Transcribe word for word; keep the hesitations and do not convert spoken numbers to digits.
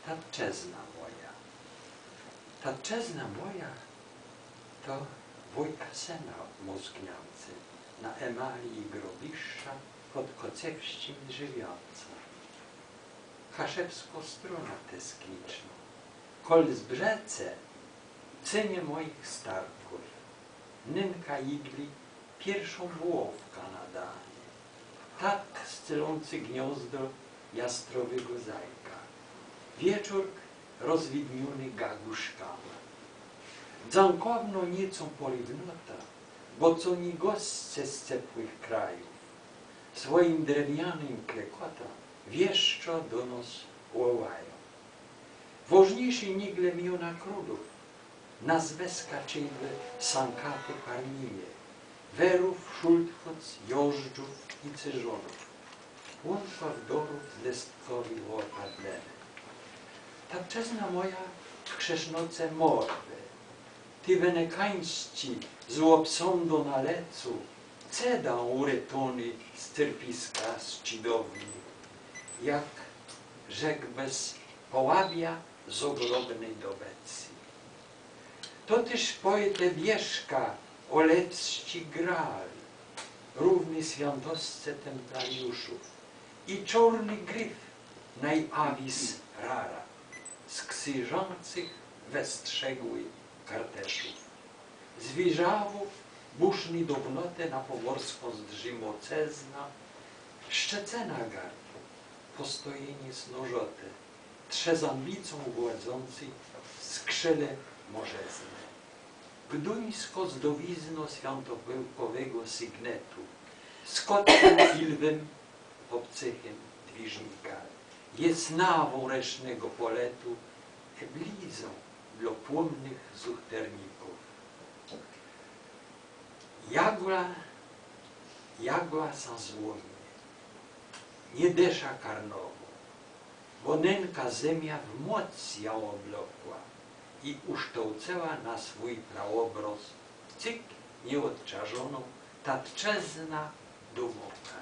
Tatczëzna mòja. Tatczëzna mòja to wòjka sëna mózgniãcy na emalii grobiszcza pòd kòcewsczim drzewiãcã. Kaszëbskô strëna tesknicznô, kòl zbrzëcë cenie mòjich starków. Nënka jigli pierszą bùłowkã na danie. Tatk scélący gniôzdo jastrowégò zajka. Wieczórk rozwidnióny gagùszkama. Dzãkòwnô nié cą pòliwnota, bò co ni gòsce z cepłëch krajów swòjim drewnianym klekòtã wieszczo do nos wòłają. Wôżniészé nigle miona królów, nazwëska czëlë sãkatë parminie, Werów, Szultchòc, Jôżdżów i Cérzonów, Łąkòwdorów, Lestkòwégò padlënë. Tatczëzna mòja w krzësznoce mòrbë, të wënëkańsczi z òbsądã na lëcu, cëdã ùretóny z cerpiska sczidowny, jak rzekłbës, pòłabia z ògrobny dobëcô. To téż pòétë Bieszka òlëdzczi graal, równy swiãtoscë templariuszów, i czôrny grif naj avis rara, z ksãżãcëch wëstrzëgłi kartëszów. Z Wiżawów bùszny dôwnotë na pòmòrską zdrzi mòcëzna, Szczecëna garb, pòstojenié snôżotë, trzëzãbicą głodzący skrzële mòrzëznë. Gduńskô zdowizna swiãtopôłkòwégò sygnetu, z kòtkã i lwã òbcëchim dwiżnikã, je snawą rësznégò pòlëtu i blizą dlô płomnëch zuchterników. Jagla, jagla sã złómie, nie dëszã karnowô, bò nënka zemia w mòc jã òblokła i ùsztôłcëła na swój praòbrôz wcyg nieòdczarzonô tatczëzna dómôka.